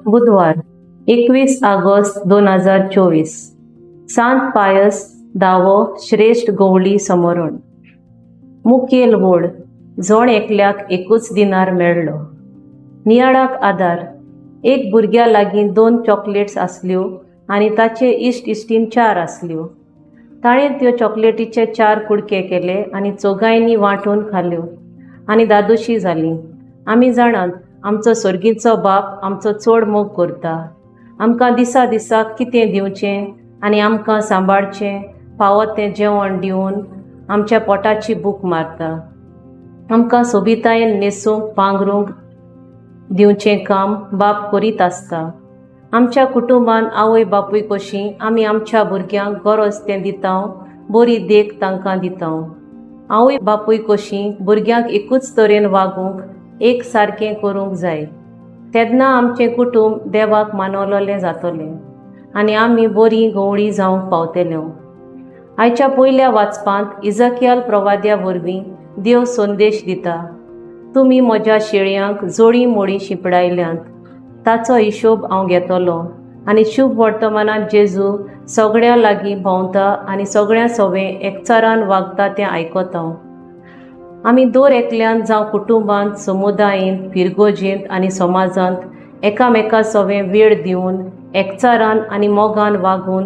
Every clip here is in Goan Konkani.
बुधवार, 21 ऑगस्ट 2024. सांत पायस धावो श्रेश्ठ गवळी समरण. मुखेल वड, जण एकल्याक एकूच दिनार मेळ्ळो. नियाळाक आदार. एक भुरग्या लागीं दोन चॉकलेट्स आसल्यो आनी ताचे इश्ट इश्टीन चार आसल्यो. ताणें त्यो चॉकलेटीचे चार कुडके केले आनी चोगांयनी वांटून खाल्यो आनी धादोशी जालीं. आमी जाणात, आमचो सर्गीचो बाप आमचो चड मोग करता. आमकां दिसा दिसाक कितें दिवचें आनी आमकां सांबाळचें फावो तें जेवण दिवन आमच्या पोटाची भूक मारता. आमकां सोबितायेन न्हेसूंक पांगरूंक दिवचें काम बाप करीत आसता. आमच्या कुटुंबान आवय बापूय कशीं आमी आमच्या भुरग्यांक गरज तें दिता, बरी देख तांकां दिता. आवय बापूय कशीं भुरग्यांक एकूच तरेन वागूंक, एक सारकें करूंक जाय. तेन्ना आमचें कुटूंब देवाक मानवलेलें जातलें आनी आमी बरीं गवळी जावंक पावतल्यो. आयच्या पयल्या वाचपांत इजकियाल प्रवाद्या वरवीं देव संदेश दिता, तुमी म्हज्या शेळयांक जोडी मोडी शिंपडायल्यांत, ताचो हिशोब हांव घेतलो. आनी शुभ वर्तमानांत जेजू सगळ्यां लागीं भोंवता आनी सगळ्यां सवें एकचारान वागता तें आयकता. आमी दर एकल्यान जावं कुटुंबांत, समुदायेंत, फिरगोजेंत आनी समाजांत एकामेका सवें वेळ दिवन एकचारान आनी मोगान वागून,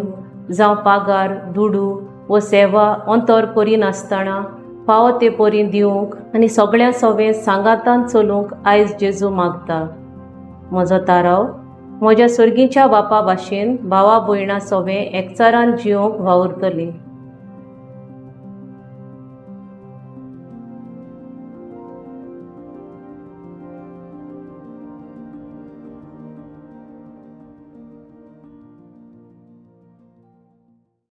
जावं पागार, दुडू वो सेवा अंतर करिनासतना फावो ते परी दिवंक आनी सगळ्यां सवें सांगातान चलूंक आयज जेजू मागता. म्हजो थाराव: म्हज्या सर्गीच्या बापा भाशेन भावा भयणां सवें एकचारान जियोंक वावुरतली.